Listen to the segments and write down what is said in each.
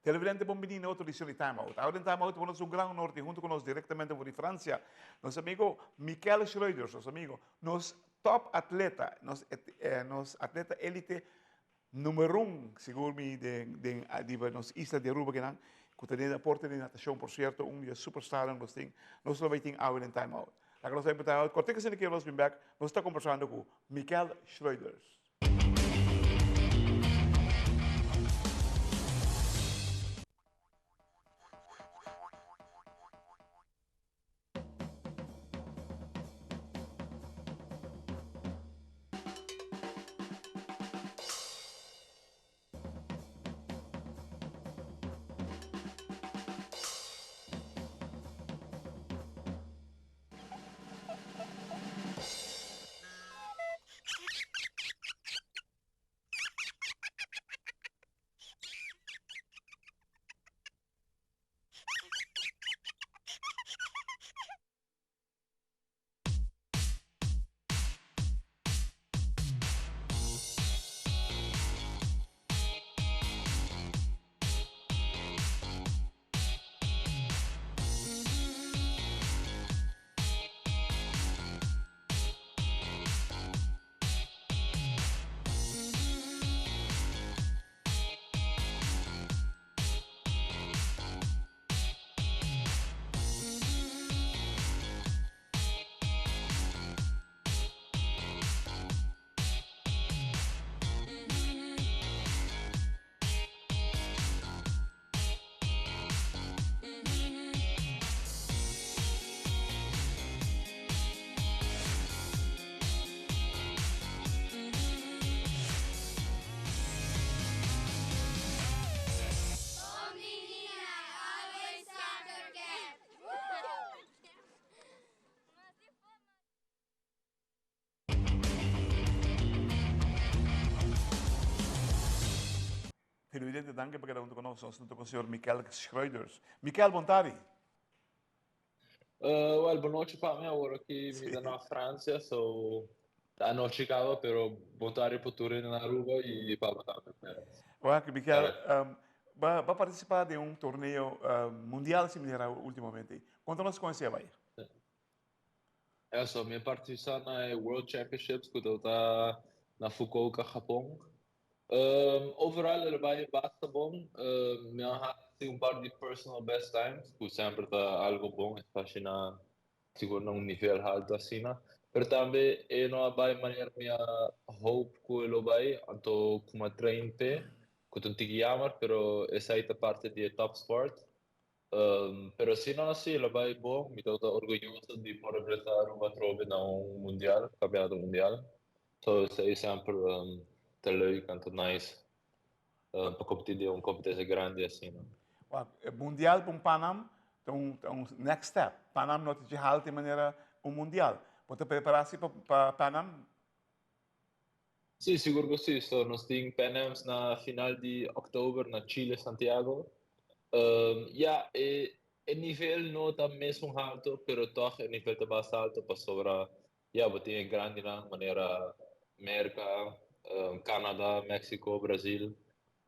Televidente bon bini na otro edicion di Time Out. Awe den Time Out bo nos un gran honor di hunto cu nos directamente for di Francia, nos amigo Mikel Schreuders, nos amigo, nos top atleta, nos nos atleta elite numero un, sigur mi den den riba nos isla di Aruba kinan, cu ta den deporte di natacion, por cierto, un di e superstarnan cu nos tin, nos lo bay tin awe den Time Out. Laga nos bay pa Time Out, corte cu esaki nos bin bek, nos ta conversando cu Mikel Schreuders. Televidente, danki pa keda hunto ku nos. Nos ta ku señor Mikel Schreuders. Mikel, bon tardi. Well, bon nochi pa mi. Awor aki mi ta na Francia, so ta anochi kaba, pero bon tardi pa tur hende na Aruba y pa bo tambe, Clarence. Wak, Mikel, bo a participa den un torneo mundial si mi ta ultimamente. Konta nos kon esei a bai. Eso, mi a partisipá na e World Championships ku tabata na Fukuoka, Japon. Overall el a bai basta bon. Mi a hasi un par di personal best times ku semper ta algo bon, especially na sigur na un nivel haltu asina. Pero tambe e no a bai manera mi a hope ku e lo bai, anto ku mi a train p'e, ku ta un tiki jammer, pero esei ta parti di e top sport. Pero si no si lo bai bon, mi tabata orguyoso di por representa Aruba atrobe na un mundial, campeonato mundial. So esei semper ta leuk en ta nice pa competi den un competencia grandi asina. Wak, e mundial pa un Panam ta un ta un next step. Panam no ta dje haltu manera un mundial. Bo ta prepara si pa pa Panam? Sí, sigur ku sí. So, nos tin Pan Ams na final di òktober na Chile, Santiago. Ya, e e nivel no ta mesun haltu, pero tòg e nivel ta basta haltu pasobra ya bo tin e grandinan manera Merka, Canada, Mexico, Brazil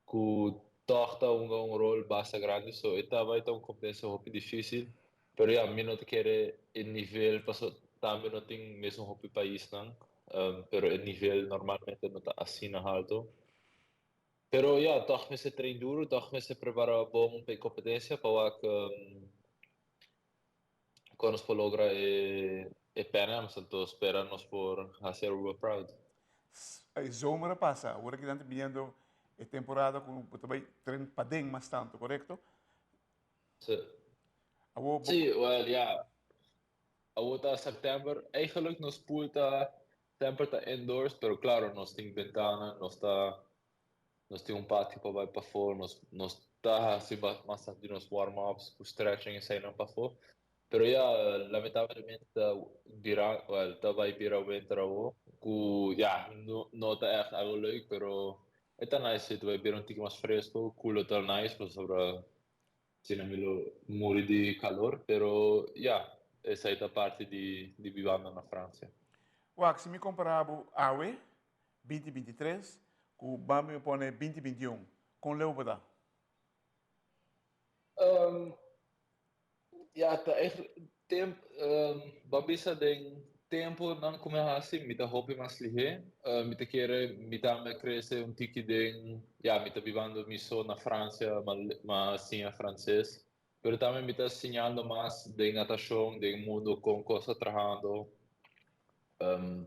ku tòg ta hunga un rol basta grandi. So, e ta bai ta un kompetensia hopi difísil, pero ya mi no ta kere e nivel paso tambe no tin mesun hopi paisnan, pero e nivel normalmente no ta asina haltu. Pero ya, tòg mester train duru, tòg mester prepara bon pa e kompetensia pa wak kon nos por logra e e Pan Ams, anto spera nos por hasi Aruba proud. E zomer a pasa, awor aki nan ta biniendo e temporada ku bo ta bai tren paden mas tantu, korekto? Sí. Awor bo. Sí, well ya, awor ta september, eigenlijk nos pool ta semper ta indoors, pero claro nos tin bentana, nos ta Nos tin un patio pa bai pafó, nos nos ta hasi mas tantu di nos warm ups ku stretching eseinan pafó. Pero ya, lamentablemente ta bira, well, ta bai bira winter awo, ku ya, no no ta ègt algo leuk, pero e ta nice si, ta bai bira un tiki mas fresco, ku lo ta nice pasobra si no mi lo muri di kalor, pero ya, esei ta parti di di bibando na Francia. Wak, si mi kompara bo awe 2023 ku bambi mi pone 2021, kon leu bo ta? Um, ja, ta eigenlijk tempo, um, ban bisa den tempo nan ku mi hasi, mi ta hopi mas lihé. Uh, mi ta kere mi tambe krese un tiki den, ja, mi ta bibando mi so na Francia, ma, ma siña franses. Pero tambe mi ta siñando mas den natashon, den mundo kon kos ta trahando. Um,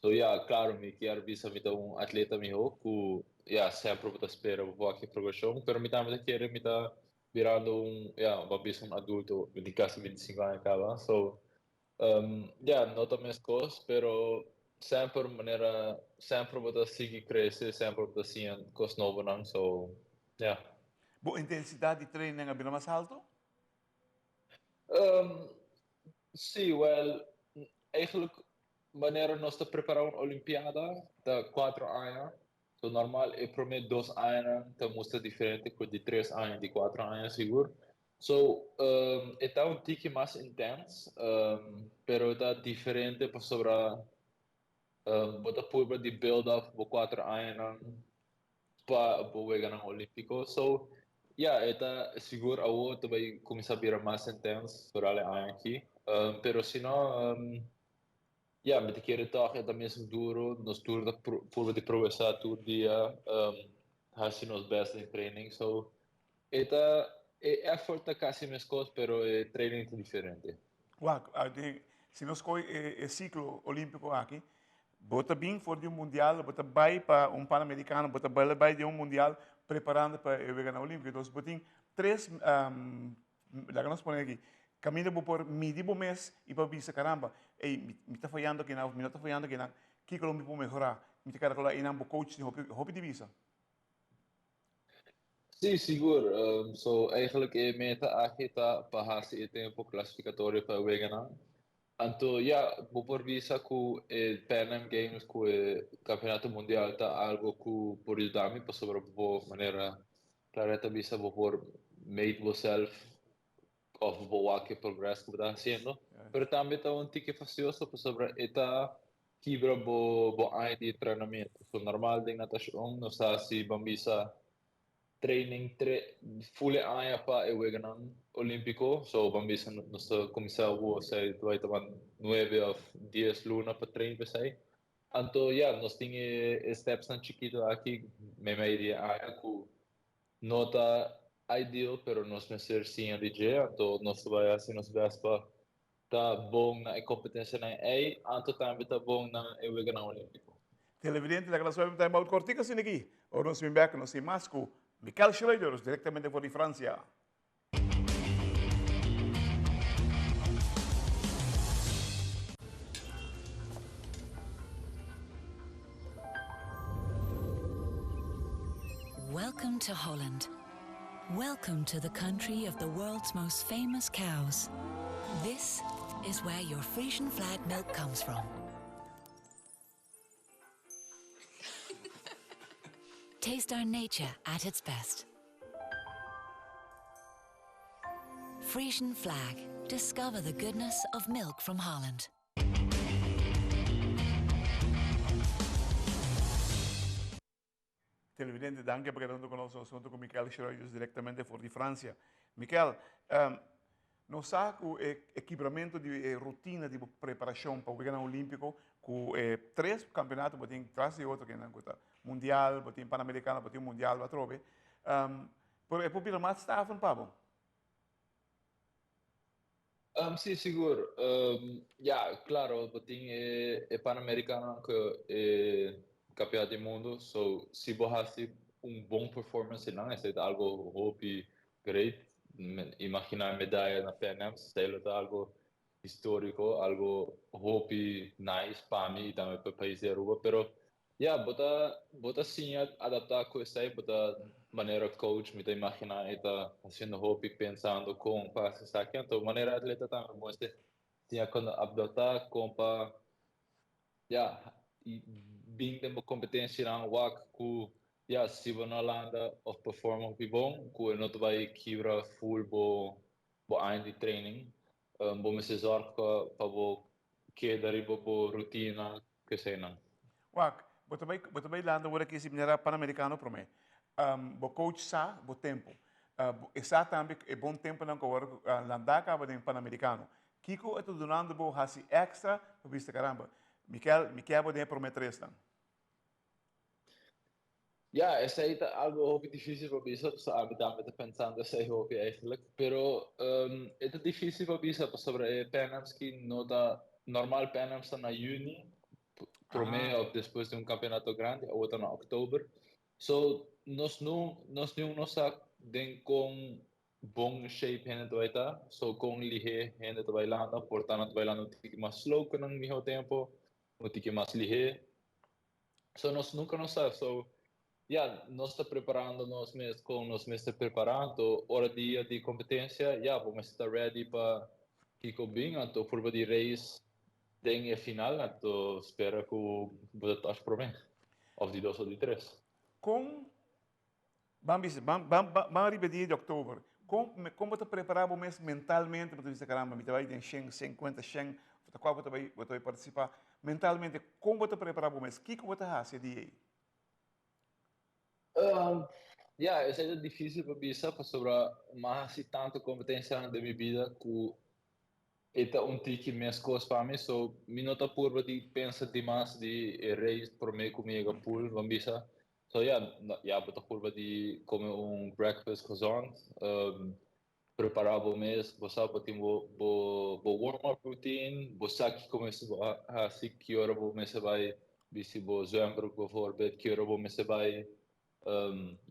so ja, claro, mi kier bisa mi ta un atleta miho ku ja, semper bo ta spera bo por haki progreshon, pero mi tambe ta kere mi ta birando un, ja, bo a bisa un adulto, mi tin kasi 25 aña kaba. So, um, ja, no ta meskos, pero semper manera, semper bo ta sigui krese, semper bo ta siña kos nobonan, so, ja. Bo intensidat di training a bira mas haltu? Um, sí, wel, eigenlijk manera nos ta prepara un Olimpiada ta 4 aña. So normal e prome dos añanan ta mustra diferente ku di tres aña, di kuater aña sigur. So um, e ta un tiki mas intens, um, pero e ta diferente pasobra um, bo ta purba di build up bo kuater añanan pa bo weganan olímpiko. So ya, e ta sigur awo ta bai kuminsá bira mas intens vooral e aña aki. Um, pero si no, um, Ya, mi ta kere tòg e ta mesun duro. Nos tur ta purba di progresá tur dia, hasi nos bèst den training. So, e ta, e effort ta kasi meskos, pero e training ta diferente. Wak, si nos kohe e siklo olímpiko aki, bo ta bin for di un mundial, bo ta bai pa un Panamericano, bo ta bai bai den un mundial preparando pa e Weganan Olímpiko. Entonces bo tin tres Laga nos pone aki, kaminda bo por midi bo mes i pa bisa, Karamba, ey, mi, mi ta fayando akinan of mi no ta fayando akinan, kiko lo mi por mehorá? Mi ta karakulá einan bo coach tin hopi, hopi di bisa. Sí, sigur. So, eigenlijk e meta aki ta pa hasi e tempo klasifikatorio pa e weganan. Anto, ya, bo por bisa ku e Pan Am Games ku e Kampeonato Mundial ta algo ku por yuda mi pasobra bo manera Claret ta bisa bo por meet boself of bo wak e progress ku bo ta hasiendo. Pero tambe ta un tiki fastioso pasobra e ta kibra bo bo aña di entrenamiento. So normal den natashon nos ta hasi ban bisa training tre full e aña pa e weganan olimpico. So ban bisa nos ta kuminsá awor esei ta bai tuma nuebe of dies luna pa train pa esei. Anto ya, nos tin e stepsnan chikito aki meimei di e aña ku no ta ideal, pero nos mester siña di dje, anto nos ta bai hasi nos best pa ta bon na e kompetensianan ei, anto tambe ta bon na e Weganan Olímpiko. Televidente, laga nos bai un time out kortiko asina aki. Ora nos bin bek, nos tin mas ku Michael Schreuders direktamente for di Fransia. Welcome to Holland. Welcome to the country of the world's most famous cows. This is where your Frisian flag milk comes from. Taste our nature at its best. Frisian flag. Discover the goodness of milk from Holland. Televidente, danki pa keda hunto ku nos. Nos hunto ku Mikel Schreuders direktamente for di Fransia. Mikel, um, nos sa ku e, e kibramentu di e rutina di bo preparashon pa Weganan Olímpiko, ku e tres kampeonato bo tin tras di otro kinan ku ta Mundial, bo tin Panamericano, bo tin Mundial atrobe. Um, pero e por bira mas stafen pa bo. Um, sí, sigur. Um, ja, claro, bo tin e, e Panamericano ku e Campeonato di Mundo. So, si bo hasi un bon performance nan, esei ta algo hopi great. Imagina medaya na Pan Am, esei lo ta algo historico, algo hopi nice pa mi y tambe pa e pais di Aruba. Pero Ya, bo ta bo ta siña adaptá ku esei, bo ta manera coach, mi ta imaginá e ta hasiendo hopi pensando kon pa hasi esaki, anto manera atleta tambe bo mester siña kon adaptá, kon pa ya bin den bo kompetensianan wak ku ya si bo no landa òf perform hopi bon ku e no ta bai kibra full bo bo aña di training, bo mester zòrg pa bo keda riba bo rutina ku eseinan. Wak, bo ta bai bo ta bai landa ora ki si manera Panamericano prome. Bo coach sa bo tempo. E sa tambe e bon temponan ku awor landá kaba den Panamericano. Kiko e ta dunando bo hasi extra pa bista caramba, Mikel, mi kier bo den e promé tresnan? Ja, esei ta algo hopi difícil pa bisa, pasobra ami tambe ta pensando esei hopi eigenlijk. Pero e ta difícil pa bisa pasobra e Pan Ams ki no ta normal. Pan Ams ta na juni, promé of despues di un campeonato grandi, awor ta na oktober. So nos no nos niun no sa den kon bon shape hende ta bai ta, so kon lihé hende ta bai landa. Por ta nan ta bai landa un tiki mas slow ku nan mihó tempo, un tiki mas lihé. So nos nunca no sa. So ya, nos ta preparando nos mes con nos mester prepara. Anto ora dia di competencia, ya, bo mester ta ready pa kiko bin. Anto purba di race den e final. Anto spera cu bo ta touch prome of di dos of di tres. Con, ban bisa, ban, ban, ban riba e dia di october. Con bo ta prepara bo mes mentalmente pa ta bisa caramba mi ta bay den shen, 50, 100, ta cua bo ta bay, bo ta bay participa. Mentalmente, con bo ta prepara bo mes? Kico bo ta haci e dia ey? Ya, esey ta dificil pa bisa pasobra m'a haci tanto competencianan den mi bida cu e ta un tiki mescos pa mi. So mi no ta purba di pensa dimas di e race prome cu mi yega pool, ban bisa. So ya, ya bo ta purba di come un breakfast gezond, prepara bo mes, bo sa bo tin bo bo bo warm up routine, bo sa kico mester bo haci, ki ora bo mester bay bisti bo zwembroek bijvoorbeeld, ki ora bo mester bay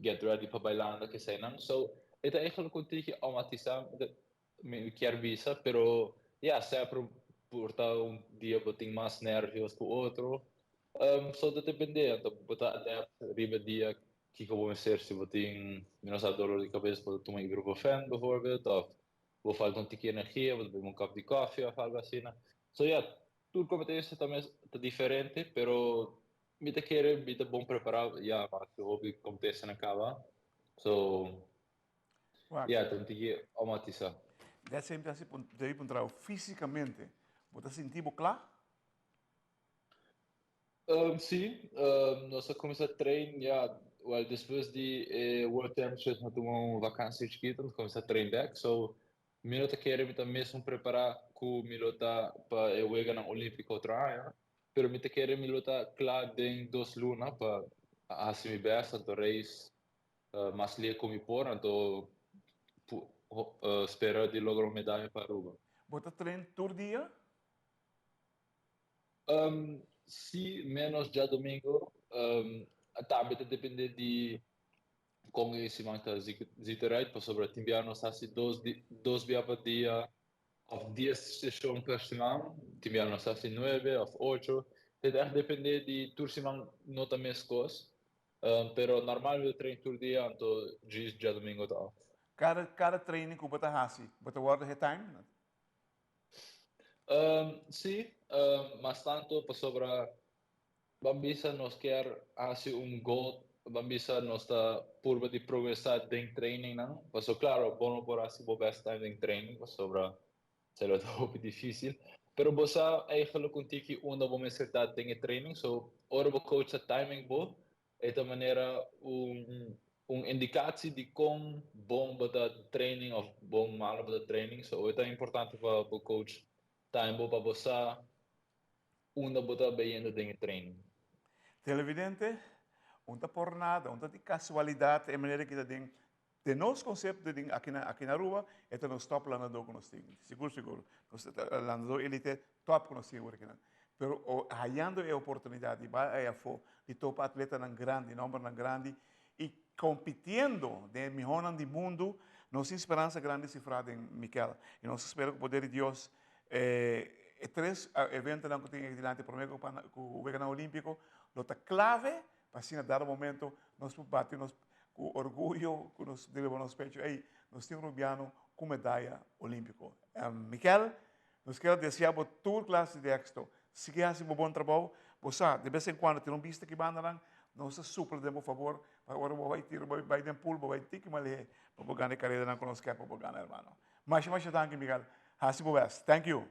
get ready pa bay landa, keseynan. So e ta eigenlijk un tiki automatisa, mi kier bisa, pero ya, semper por ta un dia bo tin mas nervios cu otro. So ta depende, anto bo ta adapt riba dia kico bo mester. Si bo tin, mi no sa, dolor di cabes, bo ta tuma ibuprofen bijvoorbeeld, of bo falta un tiki energia, bo ta bebe un cup di koffie of algo asina. So ya, tur competencia ta mes ta diferente, pero mi ta kere mi ta bon prepara, ya, mas hopi competencianan caba. So ya, ta un tiki automatisa. Dat semper hasi debe puntra bo, fisicamente bo ta sinti bo cla? Si, nos a cuminsa train ya, well, despues di e World Championships nos a tuma un vakantie chikito, nos cuminsa train back, so mi no ta kere mi ta mesun prepara cu mi lo ta pa e Weganan Olimpico otro aña, pero mi ta kere mi lo ta cla den 2 luna pa haci mi best, anto race mas lie cu mi por, anto spera di logra un medaya pa Aruba. Bo ta train tur dia? Si, menos diadomingo. Tambe ta depende di con e siman ta ziet eruit, pasobra tin bia nos haci dos bia pa dia of 10 sesion per siman, tin bia nos haci nuebe of ocho. Ta echt depende di tur siman no ta mescos. Pero normal mi ta train tur dia, anto djis diadomingo ta off. Cada training cu bo ta haci, bo ta wordo getime? Si, mas tanto pasobra ban bisa nos kier haci un goal, ban bisa nos ta purba di progresa den training nan. Paso claro, bo no por haci bo best time den training pasobra esey ta hopi dificil. Pero bo sa eigenlijk un tiki unda bo mester ta den e training, so ora bo coach ta timing bo, e ta manera un indicatie di con bon bo ta training of bon malo bo ta training. So e ta importante pa bo coach time bo pa bo sa unda bo ta bayendo den e training. Televidente, un ta por nada, un ta di casualidad e manera cu ta den nos concepto den aki na Aruba, e ta nos top landador cu nos tin. Sigur, sigur. Nos landador elite top cu nos tin awor aki nan. Pero hayando e oportunidad di bay afo, di topa atletanan grandi, nombernan grandi, y compitiendo den mihornan di mundo, nos tin speransa grandi cifra den Mikel. Y nos ta spera cu poder di Dios, e tres eventonan cu tin aki dilanti, prome cu Weganan Olimpico, lo ta clave pa asina dado momento nos por bati nos cu orguyo, cu nos debe nos pecho, ey, nos tin un Rubiano cu medaya olimpico. Mikel, nos kier desea bo tur clase di éxito. Sigui haci bo bon trabou. Bo sa, de vez en cuando tin un bista aki bandanan, nos ta supla den bo favor, pa ora bo bay tira, bo bay den pool, bo bay tiki malehe, pa bo gana e careranan cu nos kier pa bo gana, hermano. Masha, masha danki, Miguel. Haci bo best. Thank you.